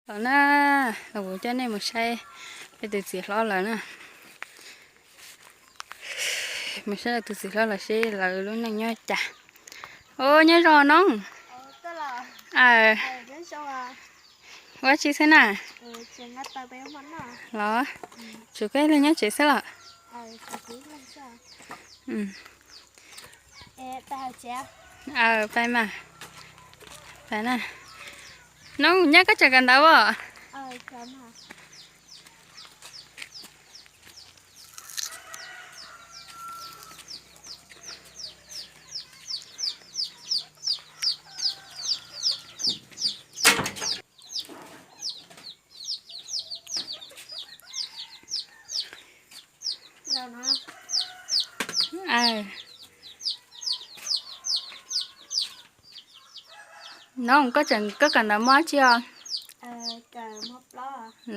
Los na, los kuv coj nej mus saib peb tus txiv hlob lawm na. Mus saib tus txiv hlob lawm seb lawv lub neej nyob cas. Ua nyob zoo noob. Ua tsi xwb na? Los, tsuas koj ib leeg nyob tsev xwb los? Pais mas. Pais na. Noob, nyob koj tseem kawm ntawv as? Noob, koj tseem, koj kawm ntawv mos dab tsi os?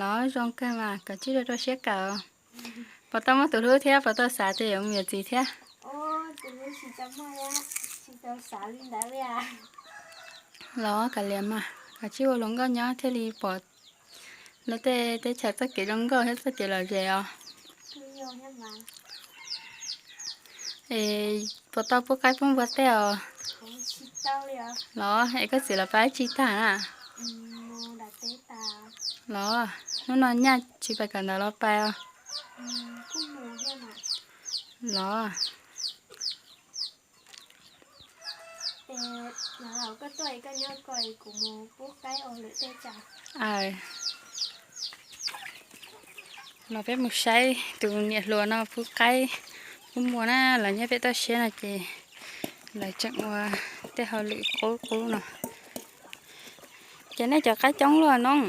Los zoo kawg mas, kawm tsis rau rau siab kawm. Puas tau muaj tus hlub thiab puas tau xav tias yuav mus yuav txiv thiab? Los kav liam mas, kav tsij ua hluas nkauj nyob thiaj li pom lawv tej teb chaws txoj kev zoo nkauj thiab txoj kev lom zem os. Es puas tau pub qaib pub npua tej os? Los es koj txiv lawv pab tsis tag na? Los hnub no nyaj tsis pais kawm ntawv los pais os? Los los peb mus saib tus niam hluas no pub qaib pub npua na, lawv nyob pem toj siab no ces lawv tseem ua tej hauj lwm qub qub no. Ces nej cov qaib coob luaj noob.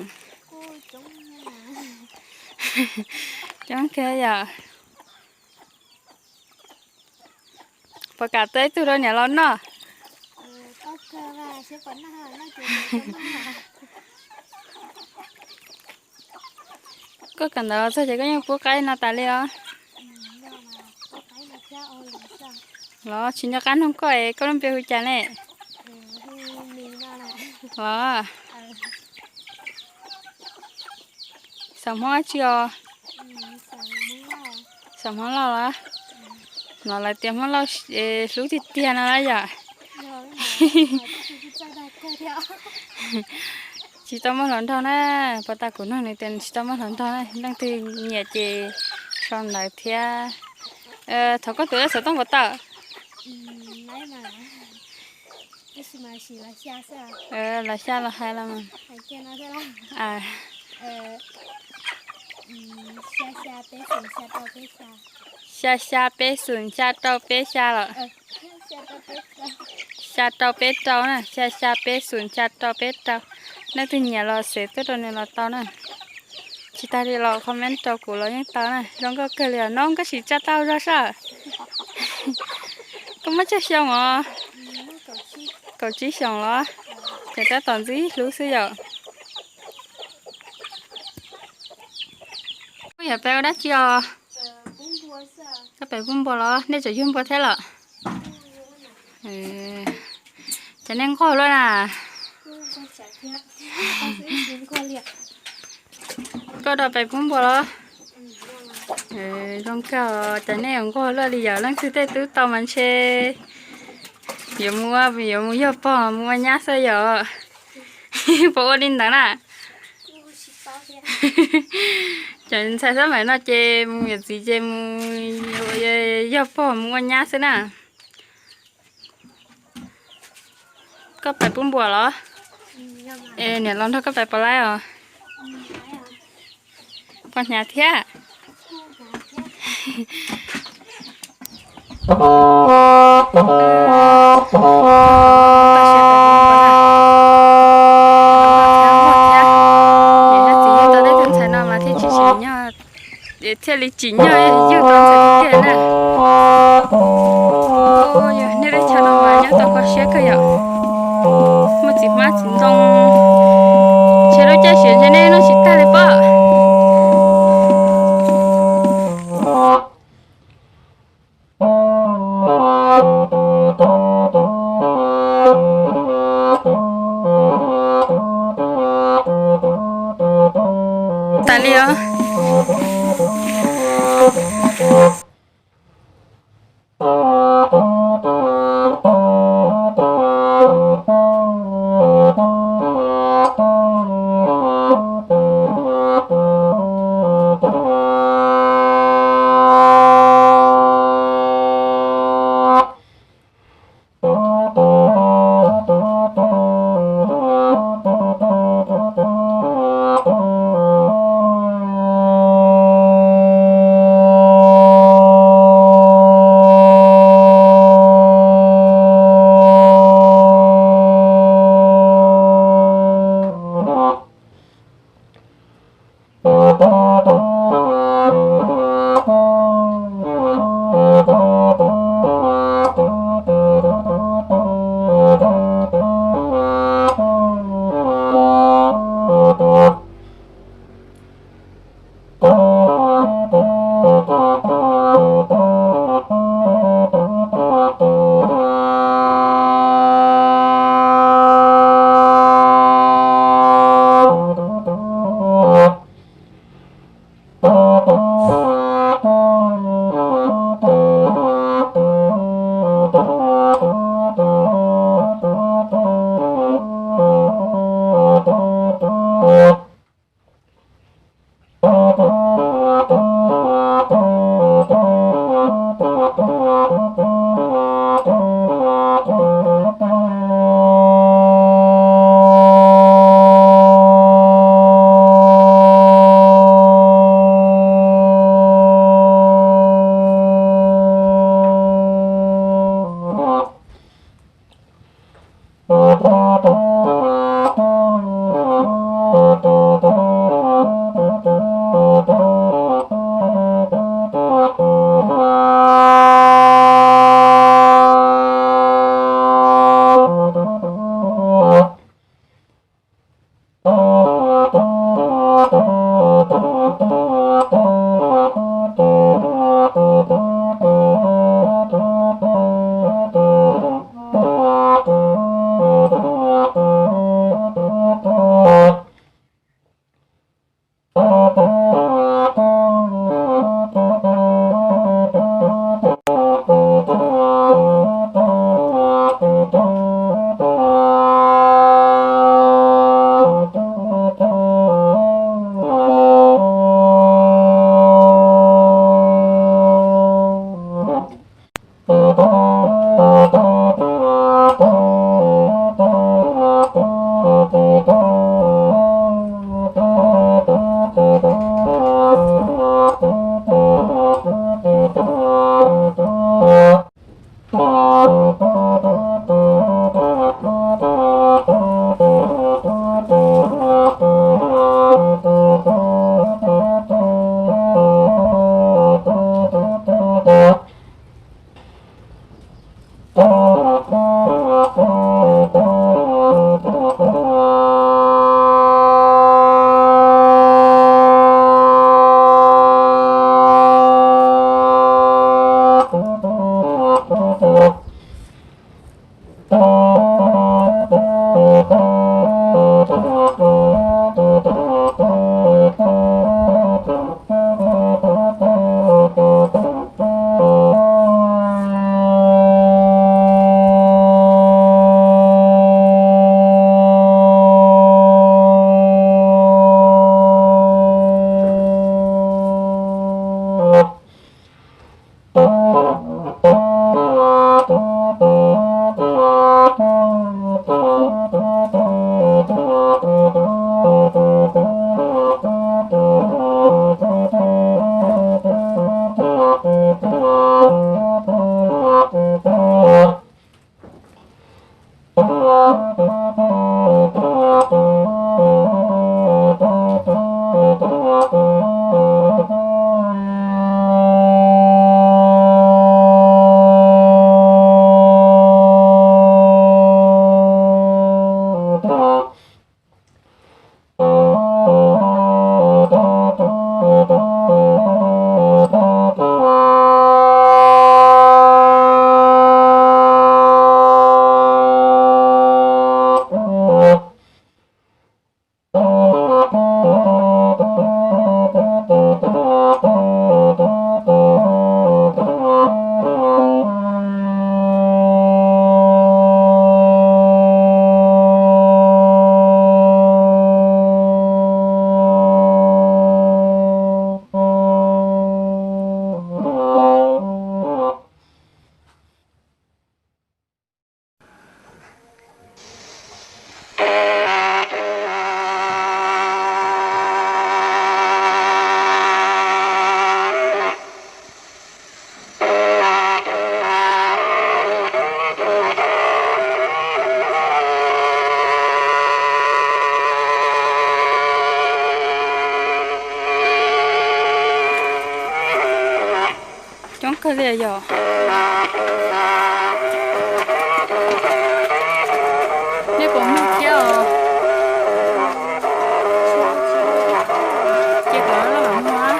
Coob kawg yom. Puas kam tuaj ib tug rau niam laus noj? Koj kawm ntawv los txog ces koj yeej pub qaib no tas li os? Los tsis nco qab nug koj es koj lub npe hu cas ne? Los xaus Hmoob dab tsi os? Xaus Hmoob Lauj los? Los lawv tias Hmoob Lauj hlub tiag tiag no na yom. Tsis tau muaj hluas nraug na, puas tas kuv nug nws tias tsis tau muaj hluas nraug na, leej twg nyiam ces sau ntawv thiab. Thaum koj tuaj xov tooj puas tawm? Los xya los hais los. Xya xya peb xoom xya rau peb xya los? Xya rau peb rau na, xya xya peb xoom xya rau peb rau. Leej twg nyiam los xev tuaj rau nws los tau na. Tsis tas li los comment rau kuv los yeej tau na. Zoo nkauj kawg li os noob, koj sim tsa tau zog sab. Koj muaj tsawg xyoo os? Kaum tsib xyoos los? Ces tab tom ntxim hlub xwb yom. Koj yuav pais ua dab tsi os? Koj pais pub npua los? Nej tseem yug npua thiab los? Ces nej nquag luaj na. Koj rov pais pub npua los? Zoo kawg, cas nej yuav nquag luaj li yom, leej twg tej tub tau mas ntshe yuav mus, yuav mus yog pog mus ua nyab xwb yom. Puas ua li ntawd na? Cov ntxhais xab maim no ces mus yuav txiv ces mus yog pog mus ua nyab xwb na. Koj pais pub npua los? Es niam laus nrog koj pais puas laib os? Puas hnyav thiab? Txiv yug tau tej tug ntxhais no mas thiaj tsis tsim nyog, thiaj li tsim nyog yug tau ntxhais tiag tiag na. Yog nej lub chaw no mas nyob tau kho siab kawg yom. Muaj txiv hmab txiv ntoo, ntshe lub caij siav ntshe nej noj tsis tag li pob. Li os. Kawg li yom. Nej puas muaj thiab os? Ces kom loj los muaj.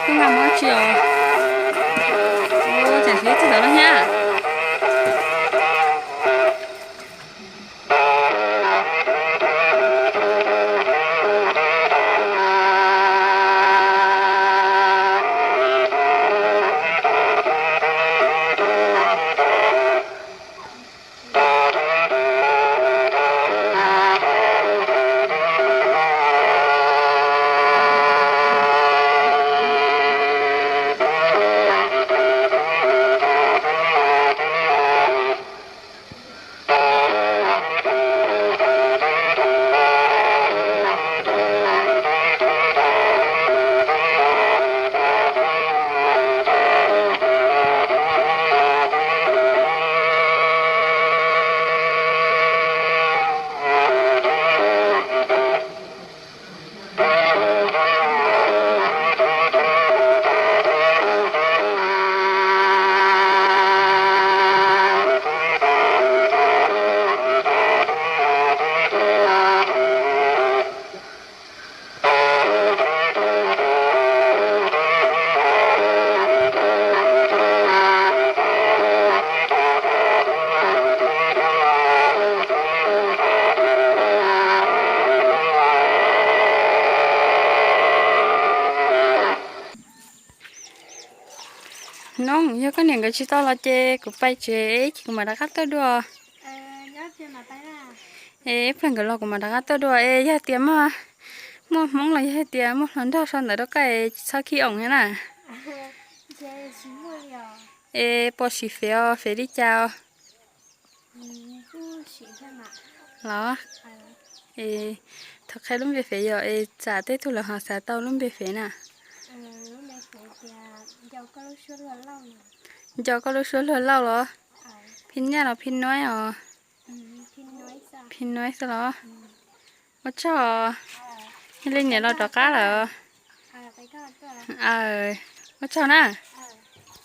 Koj nqa mus ua tsi os? Ua tseem siv txij thaum no thiab. Noog, yog koj niam nkawd tsis tau los ces kuv pais tsev, kuv mam rov qab tuaj dua. Es ib pliag nkawd los kuv mam rov qab tuaj dua. Es yog tias muaj, muaj Hmoob los yog tias muaj hluas nraug sau ntawv rau koj es tsis txhob khib oom na. Es puas siv fev os, fev li cas os? Los, es thov qhia lub npe fev yom, es tsam tej tug lawv ho xav tau lub npe fev na. Nco koj lub suab luag lauj los? Phij Nyaj los Phij Nuaib os? Phij Nuaib xwb los? Ua tsaug. Yog li niam los rov qab lawm. Ua tsaug na.